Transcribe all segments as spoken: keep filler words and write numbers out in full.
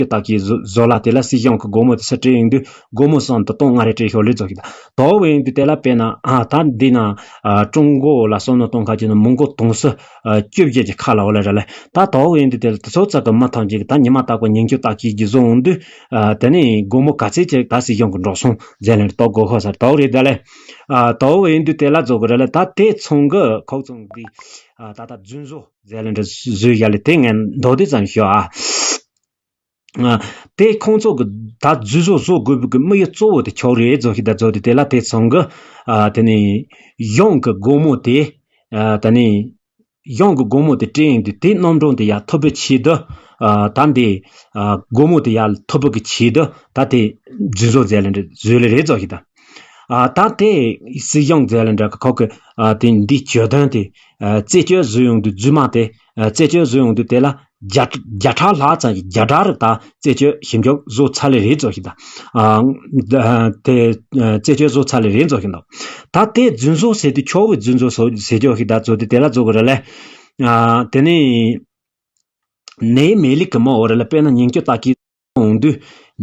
ཀྱི་ལྟ་གི་བཟོ་བཟོ་ལ་དེ་ལ་སྲིད་གཞུང་གི་སྒོར་མོ་དེ་ཚོ་སྤྲད་ཡོང་དུས་སྒོར་མོ་སོང་དུ་སྟོང་ལྔ་རེ་སྤྲད་ཤོག་ལེ་བཟོ་གི་ད། དོ་བའི་ཡིན་དུས་དེ་ལ་དཔེར་ན་ཨ་ད་འདི་ན་ཨ་ཀྲུང་གོ་ལ་བསམ་བློ་གཏོང་ཁ་ཅིག་ན་མི་མགོ་དུང་སོ་ཨ་བཅུ་བརྒྱད་ཀྱི་ཁ་ལ་འོ་ལ་ར་ལེ། ད་དོ་བའི་ཡིན་དུས་དེ་ལ་དེ་ཚོ་ཚ་གི་མི་ཐམས་ཅད་ཀྱི་ད་ཉི་མ་རྟག་པར་ཉིན་རྒྱུན་ལྟ་གི་གི་བཟོ་འོང་དུས་ཨ་དེ་ནས་སྒོར་མོ་ག་ཚད་ཅིག་ད་སྲིད་གཞུང་གི་འགྲོ་སོང་ཟེར་ལེ་ལྟོ་གོ་ཧོ་ས་རེ་དོ་རེ་ད་ལེ། ཨ་དོ་བའི་ཡིན་དུས་དེ་ལ་བཟོ་གི་ར་ལེ། ད་དེ་ཚོང་གི་ཁོག་ཚོང་གི་ཨ་ད་ད་རྫུན་བཟོ་ཟེར་ལེ་འདྲ་བཟོས་ཡ་ལེ། དེ་ངས་མདོ་དེ་ཙམ་ཞུ་ཨ། ཨ། དེ་ཁོང་ཚོ་གི་ད་རྫུན་བཟོ་བཟོ་དགོས་པའི་གི་དམིགས་ཡུལ་གཙོ་བོ་དེ་ཁྱོད་རེད་བཟོ་ཤི་ད་བཟོ་དེ་དེ་ལ་དེ་ཚང་གི་ཨ་དེ་ནས་གཞུང་གི་སྒོར་མོ་དེ་ཨ་དེ་ནས་གཞུང་གི་སྒོར་མོ་དེ་སྤྲད་ཡིན་དུས་དེ་རྣམ་གྲངས་དེ་ཡར་ཐོབ་པའི་ཆེད་དུ་ཨ་ད་འདི་ཨ་སྒོར་མོ་དེ་ཡར་ཐོབ་པའི་གི་ཆེད་དུ་ད་དེ་རྫུན་བཟོ་མཛད་ལེ་འདྲ་བཟོས་ལེ་རེད་བཟོ་ཤི་ད། ཨ་ད་དེ་སྲིད་གཞུང་མཛད་ལེ་འདྲ་གི་ཁོག་གི་ཨ་དེ་འདི་གྱོད་དོན་དེ་ཨ་རྩད་གཅོད་བཟོས་ཡོང་དུས་རྫུན་མ་དེ་ཨ་རྩད་གཅོད་བཟོས་ཡོང་དུས་དེ་ལ་བརྒྱ་བརྒྱ་ཕྲག་ལྷག་ཙམ་གྱི་བརྒྱ་ཕྲག་རེ་ད་རྩད་གཅོད་ཞིབ་འཇུག་བཟོ་ཚར་ལེ་རེད་བཟོ་ཤི་ད། ཨ་དེ་རྩད་གཅོད་བཟོ་ཚར་ལེ་རེད་བཟོ་ཤི་འདུག་ད་དེ་རྫུན་བཟོ་ཟེར་དུས་ཁྱོ་བོའི་རྫུན་བཟོ་ཟེར་རྒྱོ་ཤི་ད་བཟོ་དུས་དེ་ལ་བཟོ་གི་རེད་ལེ། ཨ་དེ་ནས་ནད་མེད་ལུགས་ཀྱི་མི་འོ་རེད་ལ་དཔེར་ན་ཉིན་རྒྱུན་ལྟ་གི་འོང་དུས་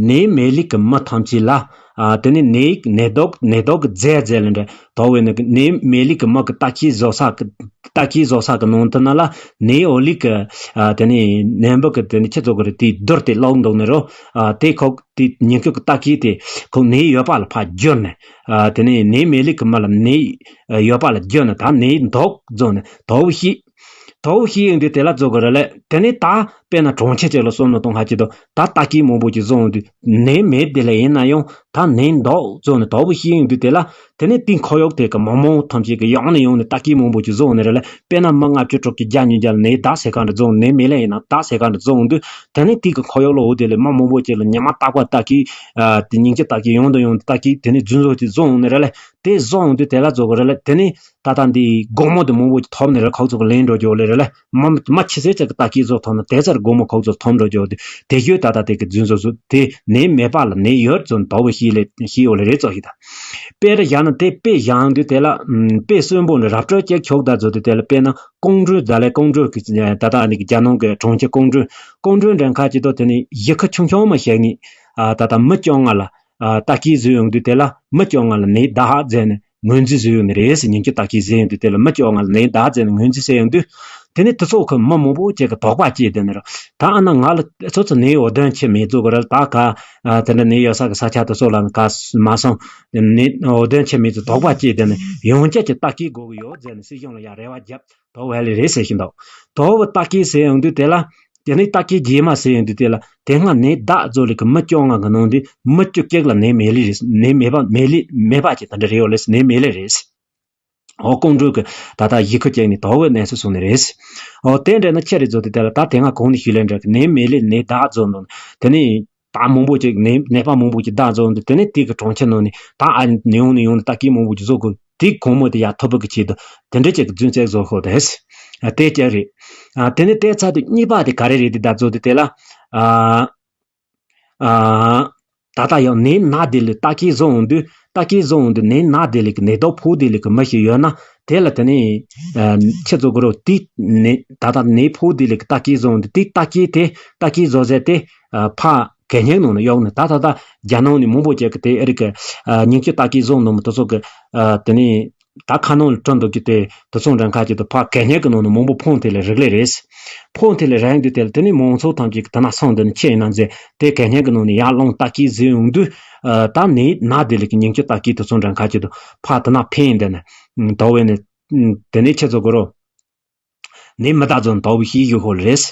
ནད་མེད་ལུགས་ཀྱི་མི་ཐམས་ཅད་ལ་ཨ་དེ་ནས་ནད་ནད་དོག་ནད་དོག་གི་རྫས་རྫས་ལ་འདྲ་དོག་བས་ནི་ནད་མེད་ལུགས་ཀྱི་མི་གི་ལྟ་གི་བཟོ་ས་གི་ལྟ་གི་བཟོ་ས་གི་ནང་དུ་ན་ལ་ནད་འོ་ལུགས་ཀྱི་ཨ་དེ་ནས་ནད་འབུ་གི་དེ་ནས་ཁྱི་ཚོ་གི་རེད་དེ་རྡུལ་དེ་ལོག་འདུག་ནི་རོ། ཨ་དེ་ཁོག་དེ་ཉིན་ཁོག་གི་ལྟ་གི་དེ་ཁོག་ནད་ཡོད་པ་ལ་ཕར་བསྒྱུར་ནས་ཨ་དེ་ནས་ནད་མེད་ལུགས་ཀྱི་མི་ལ་ནད་ཡོད་པ་ལ་བསྒྱུར་ནས་ད་ནད་དོག་བཟོ་ནས་དོག་ཤི། དོག་པོ་ཤི་ཡོང་དུས་དེ་ལ་བཟོ་དགོས་རེད་ལས། དེ་ནས་ད་དཔེར་ན་གྲོང་ཁྱེར་ཅིག་ལ་བསམ་བློ་གཏོང་ཧ་ཅི་ཏོ་ད་ལྟ་སྐྱེས་མང་པོ་ཅིག་བཟོ་ཡོང་དུས་ནད་མེད་དེ་ལས་ཡིན་ན་ཡང་ད་ནད་འདོག་བཟོ་ནས་དོག་པོ་ཤི་ཡོང་དུས་དེ་ལ་དེ་ནས་དེའི་ཁོར་ཡུག་དེ་གི་མི་མང་ཐམས་ཅད་ཀྱི་ཡང་ནས་ཡང་ནས་ལྟ་སྐྱེས་མང་པོ་ཅིག་བཟོ་ཡོང་ནི་རེད་ལས། དཔེར་ན་མི་ལྔ་བཅུ་དྲུག་ཅུ་བརྒྱ་ཉིས་བརྒྱ་ལ་ནད་ད་ཟེར་ག་འདྲ་བཟོ་ཡོང་ནད་མེད་ལས་ཡིན་ན་ད་ཟེར་ག་འདྲ་བཟོ་ཡོང་དུས་དེ་ནས་དེའི་གི་ཁོར་ཡུག་ལ་འོ་དེ་ལས་མི་མང་པོ་ཅིག་ལ་ཉི་མ་རྟག་པར་ལྟ་སྐྱེས་དེ་ཉིན་གཅིག་ལྟ་སྐྱེས་ཡང་དང་ཡང་དུ་ལྟ་སྐྱེས་དེ་ནས་རྫུན་བཟོ་ཅིག་བཟོ་ཡོང་ནི་རེད་ལས། དེ་བཟོ་ཡོང་དུས་དེ་ལ་བཟོ་དགོས་རེད་ལས། དེ་ནས་ད་ལྟ་འདི་སྒོར་མོ་དེ་མང་པོ་ཅིག་ཐོབ་ནས་རེད། ཁོག་ཚོ་གི་ལེན་འགྲོ་རྒྱུ་ལས་རེད་ལས། མ་མ་ཆི་ཟེར་ཅིག་གི་ལྟ་སྐྱེས་བཟོ་ཐོབ་ན་དེ་ཚར་སྒོར་མོ་ཁོག་ཚོ་ཐོབ་འགྲོ་རྒྱུ་དེ་དེ་བརྒྱུད་ད་ལྟ་དེ་གི་རྫུན་བཟོ་བཟོ་དེ་ནད་མེད་པ་ལ་ནད་ཡོད་ཚོ་དོག་པོ་ཤི་ལས་ཤི་ཡོད་ལས་རེད་ཚོ་ཤི་ད། དཔེ་རེ་བཞག་ན་དེ་དཔེ་བཞག་དུས་དེ་ལ་དཔེ་གསོན་པོ་ནི་རབ་སྤྲོད་ཅིག་ཆོག་ད་བཟོ་དུས་དེ་ལ་དཔེར་ན་ཀོང་ཀྲུའུ་ད་ལས་ཀོང་ཀྲུའུ་གི་ད་ལྟ་ཨ་ནི་གི་རྒྱ་ནང་གི་གྲོང་ཁྱེར་ཀོང་ཀྲུའུ་ཀོང་ཀྲུའུ་འདྲེན་ཁ་ཅིག་ཏོ་དེ་ནི་ཡི་གེ་ཆུང་ཆུང་མ་བཤད་ནི་ད་ལྟ་མི་བཅོ་ལྔ་ལ་ལྟ་སྐྱེས་བཟོས་ཡོང་དུས་དེ་ལ་མི་བཅོ་ལྔ་ལ་ནད་ད་ཧ་མཛད་ནས། ངོས་འཛིན་བཟོས་ཡོད་ནི་རེད་ཟེར། ཉིན་གཅིག་ལྟ་སྐྱེས་བཟོས་ཡོང་དུས་དེ་ལ་མི་བཅོ་ལྔ་ལ་ནད་ད་མཛད་ནས་ངོས་འཛིན་བཟོས་ཡོང་དུས། དེ་ནས་དེ་ཚོ་ཁོ་མི་མང་པོ་ཅིག་གི་དོགས་པ་སྐྱེས་དེ་ནི་རེད། ད་ཨ་ན་ང་ལ་ཚོ་ཚོ་ནད་འོ་དོན་ཆེ་མེད་ཚོ་གི་རེད། ད་ག་དེ་འདྲ་ནད་ཡོད་ས་གི་ས་ཆ་དེ་ཚོ་ལ་ནི་ག་མ་སོང་། ནད་འོ་དོན་ཆེ་མེད་ཚོ་དོགས་པ་སྐྱེས་དེ་ནི་ཡང་བསྐྱར་གྱི་ལྟ་སྐྱེས་དགོས་གི་ཡོད་ཟེར་ནས་སྲིད་གཞུང་ལ་ཡང་རེ་བ་བརྒྱབ། དོགས་པ་ལས་རེད་ཟེར་བཞིན་འདུག་དོགས་པ་ལྟ་སྐྱེས་ཟེར་ཡོང་དུས་དེ་ལ། དེ་ནས་ལྟ་སྐྱེས་རྗེས་མ་ཟེར་ཡོང་དུས་དེ་ལ་དེ་སྔ་ནད་བདག་བཟོ་ལས་ཀྱི་མི་བཅོ་ལྔ་གི་ནང་དུ་མི་བཅུ་གཅིག་ལ་ནད་མེད་ལེ་རེད། ནད་མེད་པ་མེད་ལེ་མེད་པ་ཅིག་དེ་འདྲ་རེད་ཡོད་ལེ་ནད་མེད་ལེ་རེད། འོ་ཀོང་ཀྲུའུ་གི་ད་ལྟ་ཡི་གེ་བཅད་ནས་དོགས་པའི་གནས་སུ་སོང་ནི་རེད། འོ་དེ་འདྲ་ན་ཁྱེད་རེ་བཟོ་དུས་དེ་ལ་ད་དེ་སྔ་གོང་ནས་ཞུས་ལེ་འདྲ་གི་ནད་མེད་ལེ་ནད་བདག་བཟོ་འདུག་དེ་ནས་ད་མང་པོ་ཅིག་ནད་ནད་པ་མང་པོ་ཅིག་བདག་བཟོ་འདུག་དེ་ནས་དེ་གི་གྲོང་ཁྱེར་ནང་ནས་ད་ཨ་ནི་ཡོང་ནས་ཡོང་ནས་ལྟ་སྐྱེས་མང་པོ་ཅིག་བཟོ་དགོས། དེ་གོང་མོ་དེ་ཡར་ཐོབ་པ་གི་ཆེད་དུ་དེ་འདྲ་ཅིག་གི་རྫུན་བཙན་བཟོ་ཤོག་དེ། དེ་ཅིག་རེད། དེ་ནས་དེ་ཚར་དུས་གཉིས་པ་དེ་ག་རེ་རེད་དེ་ད་བཟོ་དུས་དེ་ལ། ཨ། ད་ལྟ་ཡང་ནད་ན་དེ་ལས་ལྟ་སྐྱེས་བཟོ་འོང་དུས་ལྟ་སྐྱེས་བཟོ་འོང་དུས་ནད་ན་དེ་ལས་ཀྱི་ནད་དོག་ཕོག་དེ་ལས་ཀྱི་མི་ཞིག་ཡོད་ན་དེ་ལ་དེ་ནས་ཁྱེད་ཚོ་གི་རོ་དེ་ནད་ད་ལྟ་ནད་ཕོག་དེ་ལས་ཀྱི་ལྟ་སྐྱེས་བཟོ་འོང་དུས་དེ་ལྟ་སྐྱེས་དེ་ལྟ་སྐྱེས་བཟོ་ཟེར་དེ་ཕ་གད་སྙིགས་ནང་ནས་གཡུག་ནས་ད་ད་ད་རྒྱ་ནང་ནས་མང་པོ་ཅིག་གི་དེ་ཨེ་རིག་གི་ཉིན་གཅིག་ལྟ་སྐྱེས་བཟོ་འདུག་མི་དེ་ཚོ་གི་དེ་ནས། ད་ཁ་ནང་ལ་བྲོ་འདུག་གི་དེ་དུ་ཚོང་འདྲ་ཁ་ཅིག་ཏུ་ཕ་གད་སྙིགས་ཀྱི་ནང་ནས་མང་པོ་ཕོང་དེ་ལས་རིག་ལེ་རེད། ཕོང་དེ་ལས་རིག་འདུག་དེ་ལ་དེ་ནས་མང་ཚོགས་ཐམས་ཅད་ཀྱི་དེ་ན་སང་དེ་ནས་ཁྱེད་ཡིན་ན་མཛད་དེ་གད་སྙིགས་ཀྱི་ནང་ནས་ཡར་ལོངས་ལྟ་སྐྱེས་ཟིན་ཡོང་དུས། ད་ནི་ན་དེ་ལས་ཀྱི་ཉིན་གཅིག་ལྟ་སྐྱེས་དུ་ཚོང་འདྲ་ཁ་ཅིག་ཏུ་ཕ་དེ་ན་ཕན་དེ་ནས་དོ་བས་ནས་དེ་ནས་ཁྱེད་ཚོ་གོ་རོ། ནི་མི་ད་ཚོང་དོ་བས་ཤེས་རྒྱུ་ཧོལ་རེད།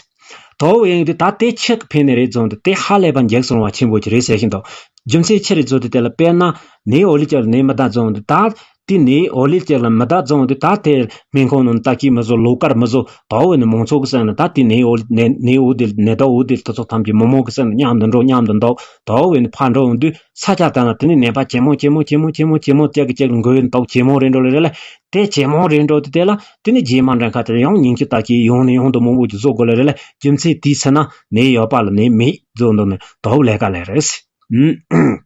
དོ་བས་ཡིན་དུས་ད་དེ་ཆེ་གི་ཕན་ནི་རེད་ཚོང་དུ་དེ་ཧ་ལས་པ་འཇེགས་སོང་བ་ཆེན་པོ་ཅིག་རེད་ཟེར་བཞིན་དུ། རྒྱུ་མཚན་ཆེ་རེད་ཚོ་དེ་དེ་ལ་དཔེར་ན་ནི་འོ་ལི་ཅར་ནི་མི་ད་ཚོང་དུ་ད། དེ་ནས་འོ་ལི་ཅེག་ལ་མི་ད་རྫོང་དུ་ད་དེ་སྨན་ཁང་ནང་ལྟ་སྐྱེས་མི་བཟོ་ལོ་དཀར་མི་བཟོ་དོག་བས་ནི་མང་ཚོགས་ཀྱི་སེམས་ནི་ད་དེ་ནས་འོ་ནས་ནས་འོ་དེ་ནས་ད་འོ་དེ་དེ་ཚོ་ཐམས་ཅད་མི་མང་གི་སེམས་ནི་མཉམ་དུ་འགྲོ་མཉམ་དུ་འདུག་དོག་བས་ནི་ཕར་འགྲོ་འོང་དུས་ས་ཆ་དང་ན་དེ་ནས་ནད་པ་ཇེ་མང་ཇེ་མང་ཇེ་མང་ཇེ་མང་ཇེ་མང་ཅེག་གི་ཅེག་ལ་འགོས་འདུག་ཇེ་མང་རེད་འགྲོ་ལེ་རེད་ལ་དེ་ཇེ་མང་རེད་འགྲོ་དུས་དེ་ལ་དེ་ནས་རྗེས་མ་འདྲ་ཁ་དེར་ཡང་ཉིན་གཅིག་ལྟ་སྐྱེས་ཡོང་ནས་ཡོང་དུ་མང་པོ་ཅིག་བཟོ་དགོས་ལེ་རེད་ལ་རྒྱུ་མཚན་དེའི་ཚེ་ན་ནད་ཡོད་པ་ལ་ནད་མེད་བཟོ་འདུག་ནས་དོག་ལས་ཀ་ལས་རེད།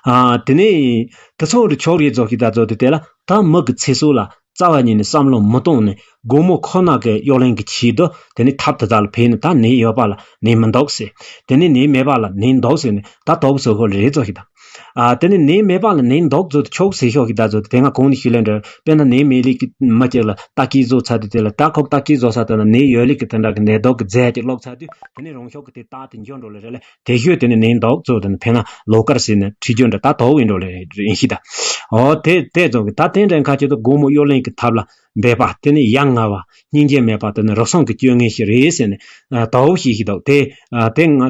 ཨ། དེ་ནས་དེ་ཚོ་རུ་ཆོག་རེད་རྫོགས་ཤིག་ད་རྫོགས་དེ་དེ་ལ་ད་མི་གི་ཚེ་སྲོག་ལ་ རྩ་བ་ཉིད་ནས་བསམ་བློ་མི་གཏོང་ནས་སྒོར་མོ་ཁོ་ན་གི་གཡོ་ལེན་གྱི་ཆེད་དུ་དེ་ནི་ཐབས་དེ་དག་ལ་ཕན་ནས། ད་ནད་ཡོད་པ་ལ་ནད་མི་འདུག་ཟེར། དེ་ནི་ནད་མེད་པ་ལ་ནད་འདུག་ཟེར་ནས་ད་དོགས་སུ་ཧོལ་རེ་བཟོ་ཞིག་དང་། ཨ། དེ་ནི་ནད་མེད་པ་ལ་ནད་འདུག་བཟོ་དུ་ཆོག་ཟེར་ཤོག་གི་ད་བཟོ་དུ་དེ་སྔ་གོང་ནས་ཞུས་ལེན་འདྲ། དཔེར་ན་ནད་མེད་ལུགས་ཀྱི་མི་གཅིག་ལ་ལྟ་སྐྱེལ་བཟོ་ཚར་དུས་དེ་ལ་ད་ཁོ་ལྟ་སྐྱེལ་བཟོ་ས་དེ་ན་ནད་ཡོད་ལུགས་ཀྱི་དེ་འདྲ་གི་ནད་དོགས་ཀྱི་རྫས་ཀྱི་ལོག་ཚར་དུས་དེ་ནི་རང་ཤོག་གི་དེ་ལྟ་དེ་འཇོན་འགྲོ་ལེ་རེད་ལེ། དེ་ཤོད་དེ་ནི་ནད་འདུག་བཟོ་དེ་ནི་ཕན་ན་ལོ་དཀར་ཟེར་ནས་ཁྲིད་རྒྱུ་འདྲ་ད་དོགས་ཡིན་འགྲོ་ལེ་ཡིན་ཤི་ད། ཨོ་དེ་དེ་ཚོ་གི་ད་དེ་འདྲ་ཁ་ཆེ་དུ་སྒོར་མོ་གཡོ་ལེན་གྱི་ཐབས་ལ་འབད་པ་དེ་ནི་ཡ་ང་བ་སྙིང་རྗེ་མེད་པ་དེ་ནི་རོགས་སོང་གི་སྤྱོད་ངན་ཞིག་རེད་ཟེར་ནས་ཨ་དོགས་ཤིག་ཤིག་འདུག་དེ་ཨ་དེ་ང་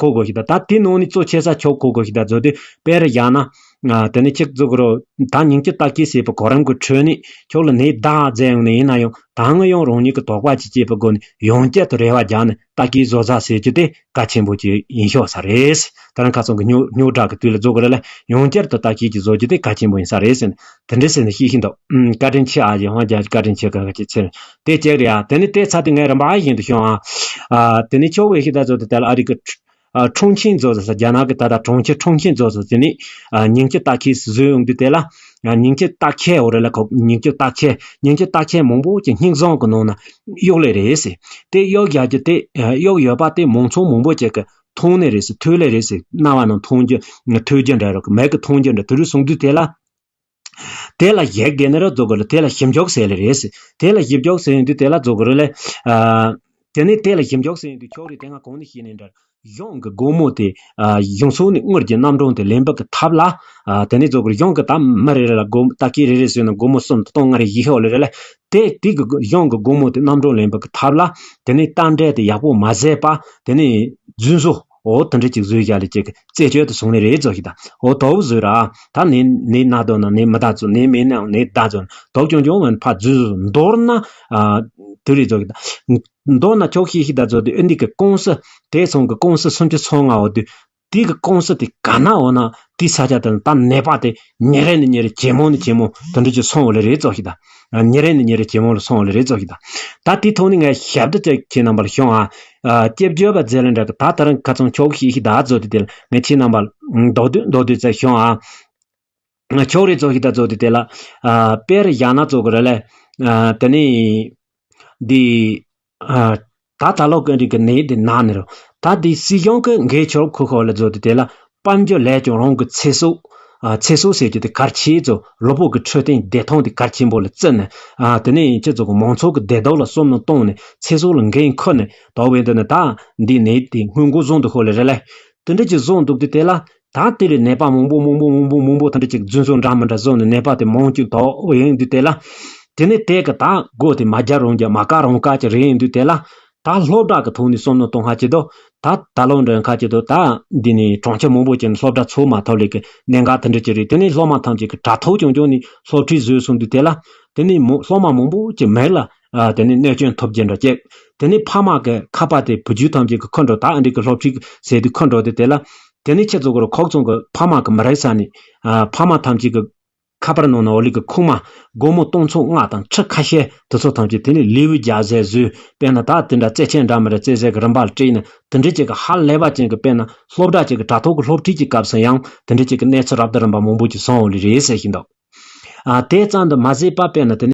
གོ་དགོས་ཤིག་ད། ད་དེ་ནང་ནས་གཙོ་ཆེ་ས་ཆོག་གོ་དགོས་ཤིག་ད་བཟོ་དུས་དཔེར་བཞག་ན། ཨ་དེ་ནི་ཁྱེད་ཚོ་གི་རོ་ད་སྙིང་རྗེ་ལྟ་སྐྱེལ་ཟེར་བའི་གོ་རིམ་གྱི་ཁྲོད་ནས་ཁྱོད་ལ་ནད་བདག་མཛད་ཡོང་ནས་ཡིན་ན་ཡང་ད་སྔ་ཡང་རང་ཉིད་ཀྱི་དོགས་པ་ཅིག་སྐྱེས་པའི་སྒོ་ནས་ཡང་བསྐྱར་དུ་རེ་བ་རྒྱག་ནས་ལྟ་སྐྱེལ་བཟོ་ས་ཟེར་རྒྱུ་དེ་གལ་ཆེན་པོ་ཅིག་ཡིན་ཤོག་ས་རེད། ད་རང་ཁ་སང་གི་རྙོག་རྙོག་དྲ་གི་དུས་ལ་རྫོགས་གི་རེད་ལ་ཡང་བསྐྱར་དུ་ལྟ་སྐྱེལ་གྱི་བཟོ་རྒྱུ་དེ་གལ་ཆེན་པོ་ཡིན་ས་རེད་ཟེར་ནས་དེ་འདྲ་ཟེར་ནས་ཤེས་ཤིང་འདུག་ཨུམ། བཀའ་དྲིན་ཆེ་ཨ་ཡེ་ཧོང་རྒྱ་བཀའ་དྲིན་ཆེ་ག་ག་ཅིག་ཚེ་དེ་ཅེག་རེད་ཨ། དེ་ནི་དེ་ཚ་དེ་ངའི་རིམ་པ་ཨ་བཞིན་དུ་བྱུང་ཨ། ཨ་དེ་ནི་ཆོག་པའི་ཤི་ད་ཚོ་དེ་དལ་ཨ་རི་གི་ཁྲུ་ཨ་ཁྲུང་ཆིང་ཚོ་ཟེར་ས་རྒྱ་ནག་གི་ད་ལྟ་གྲོང་ཁྱེར་ཁྲུང་ཆིང་ཚོ་ཟེར་དེ་ནི་ཨ་ཉིང་ཁྱི་ལྟ་ཁྱི་བཟོས་ཡོང་དུས་དེ་ལ་ཨ་ཉིང་ཁྱི་ལྟ་ཁྱི་འོ་རེད་ལ་ཁོ་ཉིང་ཁྱི་ལྟ་ཁྱི་ཉིང་ཁྱི་ལྟ་ཁྱི་མང་པོ་ཅིག་སྙིང་བཟང་གི་ནང་ན་གཡོག་ལས་རེད་ཟེར། དེ་གཡོག་རྒྱག་རྒྱུ་དེ་ཨ་གཡོག་ཡོད་པ་དེ་མང་ཚོགས་མང་པོ་ཅིག་གི་མཐོང་ནི་རེད་ཟེར། ཐོས་ལེ་རེད་ཟེར། རྣ་བ་ནང་མཐོང་རྒྱུ་ཐོས་རྒྱུ་འདྲ་རོགས་མེད་གི་མཐོང་རྒྱུ་འདྲ་དེ་རུ་སོང་དུས་དེ་ལ། དེ་ལ་ཞེ་དགེ་ནི་ར་རྫོགས་གི་ལ་དེ་ལ་ཞིབ་འཇུག་ཟེར་ལེ་རེད་ཟེར། དེ་ལ་ཞིབ་འཇུག་ཟེར་ཡིན་དུས་དེ་ལ་རྫོགས་གི་རེད་ལེ། ཨ་དེ་ནས་དེ་ལ་ཞིབ་འཇུག་ཟེར་ཡིན་དུས་ཁྱོད་རེད་དེ་སྔ་གོང་ནས་ཤེས་ནས་འདྲ། གཞུང་གི་སྒོར་མོ་དེ་ཨ་གཞུང་ཚོགས་ནས་དངུལ་གྱི་རྣམ་གྲངས་དེ་ལེན་པ་གི་ཐབས་ལ་ཨ་དེ་ནས་རྫོགས་གི་རེད། གཞུང་གི་ད་མི་རེ་རེ་ལ་སྒོར་ལྟ་སྐྱེལ་རེ་རེ་བཟོས་ན་སྒོར་མོ་སུམ་སྟོང་ལྔ་རེ་བཞི་ཤོག་ལེ་རེད་ལེ། དེ་དེ་གི་གཞུང་གི་སྒོར་མོ་དེ་རྣམ་གྲངས་ལེན་པ་གི་ཐབས་ལ་དེ་ནས་རྟ་འདྲེ་དེ་ཡག་པོ་མ་བཟས་པ་དེ་ནས་རྫུན་བཟོ། འོ་དེ་འདྲ་ཅིག་བཟོས་བཞག་ལས་ཅིག་རྩད་གཅོད་དུ་སོང་ནི་རེད་ཚོ་ཞིག་དང་། འོ་དོགས་བཟོས་ར། ད་ནི་ནི་ན་དོ་ན་ནི་མི་ད་ཚོ་ནི་མི་ན་ནི་ད་ཚོ་དོགས་ཀྱང་ཀྱང་ངན་ཕ་རྫུན་བཟོ་མདོར་ན་ཨ་དེ་རེད་ཚོ་ཞིག་དང་། མདོར་ན་ཆོག་ཤེས་ཤིག་ད་ཚོ་དེ་ཨ་འདི་གི་ཀུང་སི་དེ་ཚོང་གི་ཀུང་སི་སུམ་ཅུ་སོ་ལྔ་འོ་དུས་དེ་གི་ཀུང་སི་དེ་ག་ན་འོ་ན་དེ་ས་ཆ་དེ་ད་ནད་པ་དེ་ཉེ་རེ་ནི་ཉེ་རེ་ཇེ་མང་ནི་ཇེ་མང་དེ་འདྲ་ཅིག་སོང་འོ་ལེ་རེད་ཚོ་ཞིག་དང་། ཉེ་རེ་ནི་ཉེ་རེ་ཇེ་མང་ལ་སོང་འོ་ལེ་རེད་ཚོ་ཞིག་དང་། ད་དེ་ཐོག་ནི་ངས་ཞབས་འདེགས་ཅིག་ཁྱེད་རྣམ་པར་ཞུ་ཨ། ཨ་སྐྱབས་བཅོལ་བ་ཛེ་ལན་འདྲ་གི་ད་ད་རང་ཁ་ཚང་ཆོག་ཤེས་ཤིག་ད་ཚོ་དེ་དེ་ལ་ངས་ཁྱེད་རྣམ་པར་མདོ་དུས་མདོ་དུས་ཙམ་ཞུ་ཨ། ཆོག་རེད་ཚོ་ཞིག་ད་ཚོ་དེ་དེ་ལ་ཨ་དཔེར་བཞག་ན་ཚོ་གི་རེད་ལེ། ཨ་དེ་ནི་འདི་ཨ་ད་ད་ལོ་ཀན་རིག་གི་ནད་འདི་ན་ནི་རོ། ད་འདི་སྲིད་གཞུང་གི་འགན་ཆོག་ཁུ་ཁོ་ལ་ཚོ་དེ་དེ་ལ་དཔལ་འབྱོར་ལས་ཀྱང་རང་གི་ཚེ་སྲོག་ཨ་ཚེ་སྲོག་ཟེར་རྒྱུ་དེ་གལ་ཆེ་ཚོ་ལུས་པོ་གི་འཕྲོད་བསྟེན་བདེ་ཐང་དེ་གལ་ཆེན་པོ་ལ་བརྩི་ནས་ཨ་དེ་ནས་ཁྱེད་ཚོ་གི་མང་ཚོགས་ཀྱི་བདེ་སྡུག་ལ་བསམ་བློ་གཏོང་ནས་ཚེ་སྲོག་ལ་འགན་འཁུར་ནས་ད་བས་འདི་ནི་ད་འདི་ནད་དེ་སྔོན་འགོག་བཟུང་དུ་ཤོག་ལེ་རེད་ལེ། དེ་འདྲ་ཅིག་བཟུང་འདུག་དུས་དེ་ལ་ད་དེ་ལས་ནད་པ་མང་པོ་མང་པོ་མང་པོ་མང་པོ་དེ་འདྲ་ཅིག་རྫུན་བཟོ་འདྲ་མི་འདྲ་བཟོ་ནས་ནད་པ་དེ་མང་ཅིག་དོགས་ཡོང་དུས་དེ་ལ་དེ་ནས་དེ་གི་ད་སྒོ་དེ་མ་རྒྱག་རང་རྒྱག་མ་བཀག་རང་བཀག་ཅིག་རེད་ཡིན་དུས་དེ་ལ། ད་སློབ་གྲྭ་གི་ཐོག་ནས་བསམ་བློ་གཏོང་ཧ་ཅི་དོ། ད་ད་ལོ་འདྲ་ཁ་ཅི་དོ་ད་འདི་ནས་གྲོང་ཁྱེར་མང་པོ་ཅན་སློབ་གྲྭ་ཚུགས་མ་ཐུབ་ལས་ཀྱི་གནད་འགག་དེ་འདྲ་ཅིག་རེད། དེ་ནས་སློབ་མ་ཐམས་ཅད་ཀྱི་དྲ་ཐོག་ཆུང་ཆུང་ནས་སློབ་ཁྲིད་བཟོས་སོང་དུས་དེ་ལ་དེ་ནས་མོ་སློབ་མ་མང་པོ་ཅིག་མེད་ལ་ཨ་དེ་ནས་གནོད་སྐྱོན་ཐོབ་ཀྱི་འདྲ་ཅིག་དེ་ནས་ཕ་མ་གི་ཁ་པར་དེ་བུ་རྒྱུད་ཐམས་ཅད་ཀྱི་ཁོ་འགྲོ་ད་ཨ་འདྲ་གི་སློབ་ཁྲིད་ཟེར་དུས་ཁོ་འགྲོ་དེ་དེ་ལ་དེ་ནས་ཁྱེད་ཚོ་གི་རུ་ཁོག་ཚང་གི་ཕ་མ་གི་མི་རེག་ས་ནས་ཨ་ཕ་མ་ཐམས་ཅད་ཀྱི་ཁ་པར་ནང་ན་འོ་ལི་གི་ཁུག་མ་སྒོར་མོ་སྟོང་ཚོ་ལྔ་དང་ཁྲི་ཁ་ཤས་དེ་ཚོ་ཐམས་ཅད་དེ་ནས་ལེའུ་བརྒྱ་ཟེར་བཟོས་དཔེར་ན་ད་དེ་འདྲ་རྩེད་ཆས་འདྲ་མི་འདྲ་རྩེད་ཟས་ཀྱི་རིམ་པ་ལ་སྤྲད་ནས་དེ་འདྲ་ཅིག་གི་ཧ་ལས་པ་ཅན་གྱི་དཔེར་ན་སློབ་གྲྭ་ཅིག་གི་དྲ་ཐོག་གི་སློབ་ཁྲིད་ཀྱི་སྐབས་སུ་ཡང་དེ་འདྲ་ཅིག་གི་གནས་ཚུལ་རབ་དང་རིམ་པ་མང་པོ་ཅིག་སོང་འོ་ལི་རེད་ཟེར་བཞིན་འདུག་ཨ་དེ་ཙམ་དུ་མ་ཟད་པ་དཔེར་ན་དེ་ནས།